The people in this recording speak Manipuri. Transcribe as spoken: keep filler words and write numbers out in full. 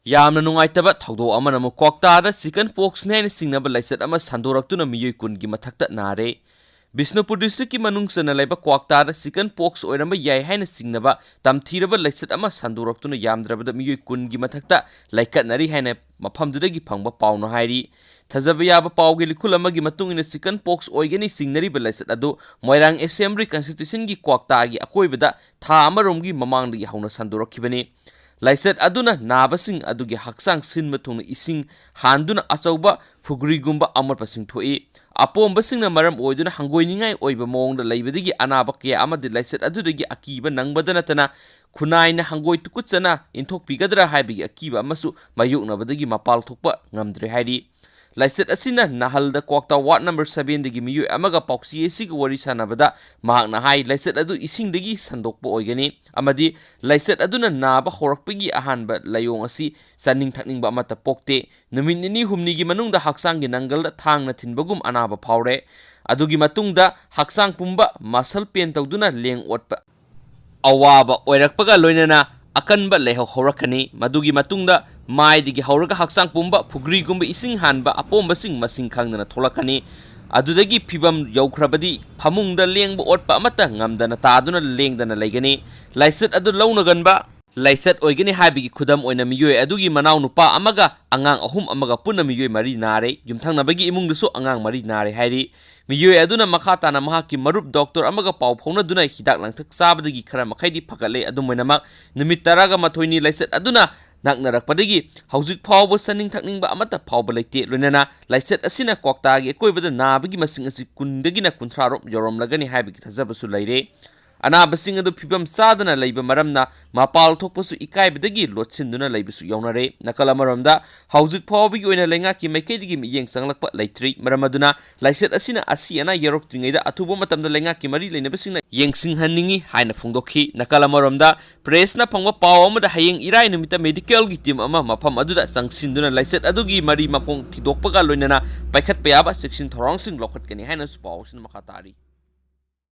ꯌꯥꯝꯅ ꯅꯨꯡꯉꯥꯏꯇꯕ ꯊꯧꯗꯣꯛ ꯑꯃꯅ ꯑꯃꯨꯛ ꯀ꯭ꯋꯥꯛꯇꯥꯗ chicken pox ꯅꯤ ꯍꯥꯏꯅ ꯆꯤꯡꯅꯕ ꯂꯥꯏꯆꯠ ꯑꯃ ꯁꯟꯗꯣꯔꯛꯇꯨꯅ ꯃꯤꯑꯣꯏ ꯀꯨꯟꯒꯤ ꯃꯊꯛꯇ ꯅꯥꯔꯦ꯫ ꯕꯤꯁꯅꯨꯄꯨꯔ district ꯀꯤ ꯃꯅꯨꯡ ꯆꯟꯅ ꯂꯩꯕ ꯀ꯭ꯋꯥꯛꯇꯥꯗ chicken pox ꯑꯣꯏꯔꯝꯕ ꯌꯥꯏ ꯍꯥꯏꯅ ꯆꯤꯡꯅꯕ ꯇꯝꯊꯤꯔꯕ ꯂꯥꯏꯆꯠ ꯑꯃ ꯁꯟꯗꯣꯔꯛꯇꯨꯅ ꯌꯥꯝꯗ꯭ꯔꯕꯗ ꯃꯤꯑꯣꯏ ꯀꯨꯟꯒꯤ ꯃꯊꯛꯇ ꯂꯩꯀꯠꯅꯔꯤ ꯍꯥꯏꯅ ꯃꯐꯝꯗꯨꯗꯒꯤ ꯐꯪꯕ ꯄꯥꯎꯅ ꯍꯥꯏꯔꯤ꯫ ꯊꯥꯖꯕ ꯌꯥꯕ ꯄꯥꯎꯒꯤ ꯂꯤꯈꯨꯜ ꯑꯃꯒꯤ ꯃꯇꯨꯡ ꯏꯟꯅ chicken pox ꯑꯣꯏꯒꯅꯤ ꯆꯤꯡꯅꯔꯤꯕ ꯂꯥꯏꯆꯠ ꯑꯗꯨ ꯃꯣꯏꯔꯥꯡ Assembly Constituency ꯒꯤ ꯀ꯭ꯋꯥꯛꯇꯥꯒꯤ ꯑꯀꯣꯏꯕꯗ ꯊꯥ ꯑꯃꯔꯣꯝꯒꯤ ꯃꯃꯥꯡꯗꯒꯤ ꯍꯧꯅ ꯁꯟꯗꯣꯔꯛꯈꯤꯕꯅꯤ꯫ ꯂꯥꯏꯆꯠ ꯑꯗꯨꯅ ꯅꯥꯕꯁꯤꯡ ꯑꯗꯨꯒꯤ ꯍꯛꯆꯥꯡ ꯁꯤꯟꯕ ꯊꯨꯡꯅ ꯏꯁꯤꯡ ꯍꯥꯟꯗꯨꯅ ꯑꯆꯧꯕ ꯐꯨꯒ꯭ꯔꯤꯒꯨꯝꯕ ꯑꯃꯣꯠꯄꯁꯤꯡ ꯊꯣꯛꯏ꯫ ꯑꯄꯣꯝꯕꯁꯤꯡꯅ ꯃꯔꯝ ꯑꯣꯏꯗꯨꯅ ꯍꯪꯒꯣꯏꯅꯤꯡꯉꯥꯏ ꯑꯣꯏꯕ ꯃꯑꯣꯡꯗ ꯂꯩꯕꯗꯒꯤ ꯑꯅꯥꯕ ꯀꯌꯥ ꯑꯃꯗꯤ ꯂꯥꯏꯆꯠ ꯑꯗꯨꯗꯒꯤ ꯑꯀꯤꯕ ꯅꯪꯕꯗ ꯅꯠꯇꯅ ꯈꯨꯟꯅꯥꯏꯅ ꯍꯪꯒꯣꯏ ꯇꯨꯀꯨꯠꯆꯅ ꯏꯟꯊꯣꯛꯄꯤꯒꯗ꯭ꯔꯥ ꯍꯥꯏꯕꯒꯤ ꯑꯀꯤꯕ ꯑꯃꯁꯨ ꯃꯥꯌꯣꯛꯅꯕꯗꯒꯤ ꯃꯄꯥꯜ ꯊꯣꯛꯄ ꯉꯝꯗ꯭ꯔꯦ ꯍꯥꯏꯔꯤ꯫ ꯂꯥꯏꯆꯠ ꯑꯁꯤꯅ ꯅꯥꯍꯜꯗ ꯀ꯭ꯋꯥꯛꯇꯥ ward number seven ꯗꯒꯤ ꯃꯤꯑꯣꯏ ꯑꯃꯒ ꯄꯥꯎꯆꯦ ꯑꯁꯤꯒ ꯋꯥꯔꯤ ꯁꯥꯟꯅꯕꯗ ꯃꯍꯥꯛꯅ ꯍꯥꯏ, ꯂꯥꯏꯆꯠ ꯑꯗꯨ ꯏꯁꯤꯡꯗꯒꯤ ꯁꯟꯗꯣꯛꯄ ꯑꯣꯏꯒꯅꯤ ꯑꯃꯗꯤ ꯂꯥꯏꯆꯠ ꯑꯗꯨꯅ ꯅꯥꯕ ꯍꯧꯔꯛꯄꯒꯤ ꯑꯍꯥꯟꯕ ꯂꯥꯏꯑꯣꯡ ꯑꯁꯤ ꯆꯥꯅꯤꯡ ꯊꯛꯅꯤꯡꯕ ꯑꯃꯠꯇ ꯄꯣꯛꯇꯦ꯫ ꯅꯨꯃꯤꯠ ꯅꯤꯅꯤ ꯍꯨꯝꯅꯤꯒꯤ ꯃꯅꯨꯡꯗ ꯍꯛꯆꯥꯡꯒꯤ ꯅꯪꯒꯜꯗ ꯊꯥꯡꯅ ꯊꯤꯟꯕꯒꯨꯝ ꯑꯅꯥꯕ ꯐꯥꯎꯔꯦ꯫ ꯑꯗꯨꯒꯤ ꯃꯇꯨꯡꯗ ꯍꯛꯆꯥꯡ ꯄꯨꯝꯕ muscle pain ꯇꯧꯗꯨꯅ ꯂꯦꯡ ꯑꯣꯠꯄ ꯑꯋꯥꯕ ꯑꯣꯏꯔꯛꯄꯒ ꯂꯣꯏꯅꯅ ꯑꯀꯟꯕ ꯂꯥꯏꯍꯧ ꯍꯧꯔꯛꯀꯅꯤ꯫ ꯃꯗꯨꯒꯤ ꯃꯇꯨꯡꯗ ꯃꯥꯏꯗꯒꯤ ꯍꯧꯔꯒ ꯍꯛꯆꯥꯡ ꯄꯨꯝꯕ ꯐꯨꯒ꯭ꯔꯤꯒꯨꯝꯕ ꯏꯁꯤꯡ ꯍꯥꯟꯕ ꯑꯄꯣꯝꯕꯁꯤꯡ ꯃꯁꯤꯡ ꯈꯪꯗꯅ ꯊꯣꯛꯂꯛꯀꯅꯤ꯫ ꯑꯗꯨꯗꯒꯤ ꯐꯤꯕꯝ ꯌꯧꯈ꯭ꯔꯕꯗꯤ ꯐꯃꯨꯡꯗ ꯂꯦꯡꯕ ꯑꯣꯠꯄ ꯑꯃꯠꯇ ꯉꯝꯗꯅ ꯇꯥꯗꯨꯅ ꯂꯦꯡꯗꯅ ꯂꯩꯒꯅꯤ꯫ ꯂꯥꯏꯆꯠ ꯑꯗꯨ ꯂꯧꯅꯒꯟꯕ ꯂꯥꯏꯆꯠ ꯑꯣꯏꯒꯅꯤ ꯍꯥꯏꯕꯒꯤ ꯈꯨꯗꯝ ꯑꯣꯏꯅ ꯃꯤꯑꯣꯏ ꯑꯗꯨꯒꯤ ꯃꯅꯥꯎ ꯅꯨꯄꯥ ꯑꯃꯒ ꯑꯉꯥꯡ ꯑꯍꯨꯝ ꯑꯃꯒ ꯄꯨꯟꯅ ꯃꯤꯑꯣꯏ ꯃꯔꯤ ꯅꯥꯔꯦ꯫ ꯌꯨꯝꯊꯪꯅꯕꯒꯤ ꯏꯃꯨꯡꯗꯁꯨ ꯑꯉꯥꯡ ꯃꯔꯤ ꯅꯥꯔꯦ ꯍꯥꯏꯔꯤ꯫ ꯃꯤꯑꯣꯏ ꯑꯗꯨꯅ ꯃꯈꯥ ꯇꯥꯅ ꯃꯍꯥꯛꯀꯤ ꯃꯔꯨꯞ ꯗꯣꯛꯇꯔ ꯑꯃꯒ ꯄꯥꯎ ꯐꯥꯎꯅꯗꯨꯅ ꯍꯤꯗꯥꯛ ꯂꯥꯡꯊꯛ ꯆꯥꯕꯗꯒꯤ ꯈꯔ ꯃꯈꯩꯗꯤ ꯐꯒꯠꯂꯦ꯫ ꯑꯗꯨꯝ ꯑꯣꯏꯅꯃꯛ, ꯅꯨꯃꯤꯠ ꯇꯔꯥꯒ ꯃꯥꯊꯣꯏꯅꯤ ꯂꯥꯏꯆꯠ ꯑꯗꯨꯅ ꯅꯛꯅꯔꯛꯄꯗꯒꯤ ꯍꯧꯖꯤꯛ ꯐꯥꯎꯕ ꯆꯥꯅꯤꯡ ꯊꯛꯅꯤꯡꯕ ꯑꯃꯠꯇ ꯐꯥꯎꯕ ꯂꯩꯇꯦ꯫ ꯂꯣꯏꯅꯅ ꯂꯥꯏꯆꯠ ꯑꯁꯤꯅ ꯀ꯭ꯋꯥꯛꯇꯥꯒꯤ ꯑꯀꯣꯏꯕꯗ ꯅꯥꯕꯒꯤ ꯃꯁꯤꯡ ꯑꯁꯤ ꯀꯨꯟꯗꯒꯤꯅ ꯀꯨꯟꯊ꯭ꯔꯥ ꯔꯣꯝ ꯌꯧꯔꯝꯂꯒꯅꯤ ꯍꯥꯏꯕꯒꯤ ꯊꯥꯖꯕꯁꯨ ꯂꯩꯔꯦ꯫ ꯑꯅꯥꯕꯁꯤꯡ ꯑꯗꯨ ꯐꯤꯕꯝ ꯆꯥꯗꯅ ꯂꯩꯕ ꯃꯔꯝꯅ ꯃꯄꯥꯜ ꯊꯣꯛꯄꯁꯨ ꯏꯀꯥꯏꯕꯗꯒꯤ ꯂꯣꯠꯁꯤꯟꯗꯨꯅ ꯂꯩꯕꯁꯨ ꯌꯥꯎꯅꯔꯦ꯫ ꯅꯥꯀꯜ ꯑꯃꯔꯣꯝꯗ, ꯍꯧꯖꯤꯛ ꯐꯥꯎꯕꯒꯤ ꯑꯣꯏꯅ ꯂꯩꯉꯥꯛꯀꯤ ꯃꯥꯏꯀꯩꯗꯒꯤ ꯃꯤꯠꯌꯦꯡ ꯆꯪꯂꯛꯄ ꯂꯩꯇ꯭ꯔꯤ꯫ ꯃꯔꯝ ꯑꯗꯨꯅ ꯂꯥꯏꯆꯠ ꯑꯁꯤꯅ ꯑꯁꯤ ꯑꯅꯥ ꯌꯧꯔꯛꯇ꯭ꯔꯤꯉꯩꯗ ꯑꯊꯨꯕ ꯃꯇꯝꯗ ꯂꯩꯉꯥꯛꯀꯤ ꯃꯔꯤ ꯂꯩꯅꯕꯁꯤꯡꯅ ꯌꯦꯡꯁꯤꯟꯍꯟꯅꯤꯡꯏ ꯍꯥꯏꯅ ꯐꯣꯡꯗꯣꯛꯈꯤ꯫ ꯅꯥꯀꯜ ꯑꯃꯔꯣꯝꯗ, press ꯅ ꯐꯪꯕ ꯄꯥꯎ ꯑꯃꯗ ꯍꯌꯦꯡ ꯏꯔꯥꯏ ꯅꯨꯃꯤꯠꯇ medical ꯒꯤ team ꯑꯃ ꯃꯐꯝ ꯑꯗꯨꯗ ꯆꯪꯁꯤꯟꯗꯨꯅ ꯂꯥꯏꯆꯠ ꯑꯗꯨꯒꯤ ꯃꯔꯤ ꯃꯈꯣꯡ ꯊꯤꯗꯣꯛꯄꯒ ꯂꯣꯏꯅꯅ ꯄꯥꯏꯈꯠꯄ ꯌꯥꯕ ꯆꯦꯛꯁꯤꯟ ꯊꯧꯔꯥꯡꯁꯤꯡ ꯂꯧꯈꯠꯀꯅꯤ ꯍꯥꯏꯅꯁꯨ ꯄꯥꯎ ꯑꯁꯤꯅ ꯃꯈꯥ ꯇꯥꯔꯤ꯫